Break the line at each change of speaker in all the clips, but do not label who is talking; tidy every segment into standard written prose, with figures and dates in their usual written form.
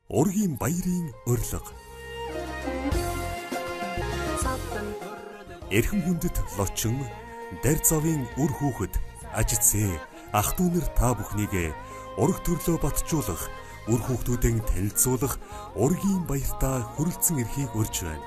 Ургийн баярын урилга. Эрхэм хүндэт лочин, дарь завын үр хүүхэд, ажицээ, ах дүү нар та бүхнийг ураг төрлөө батжуулах, үр хүүхдүүдэн танилцуулах ургийн баяртаа хүрэлцэн ирэхийг урьж байна.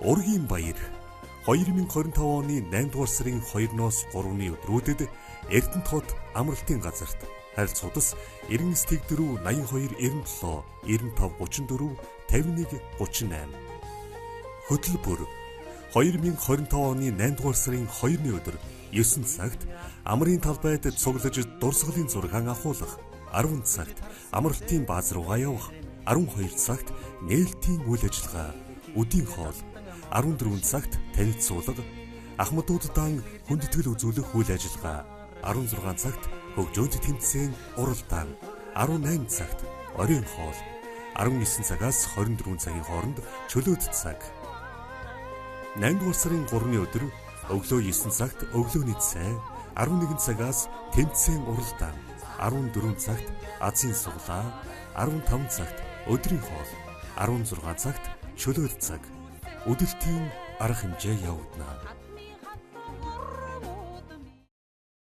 Ургийн баяр 2025 оны 8 дугаар сарын 2-ноос 3-ны өдрүүдэд Эрдэнэт хот амралтын газарт харилцуудас 99 04 82 97 95 34 51 38. Хөтөлбөр 2025 оны 8 дугаар сарын 2-ны өдөр 9 цагт амрын талбайд цуглаж дурсгалын зургаан авахуулах, 10 цагт амралтын бааз руугаа явах, 12 цагт нээлтийн үйл ажиллагаа, үдийн хоол, 14 цагт танилцуулга, ахмадуудаан хүндэтгэл үзүүлэх үйл ажиллагаа, 16 цагт хөгжөөнд тэмцээн уралдаан, 18 цагт оройн хоол, 19 цагаас 24 цагийн хооронд чөлөөт цаг. 8 дугаар сарын 3-ны өдөр өглөө 9 цагт өглөөний цай, 11 цагаас тэмцээн уралдаан, 14 цагт азийн суглаа, 15 цагт өдрийн хоол, 16 цагт чөлөөт цаг. Өдөртийн арга хэмжээ явагдана.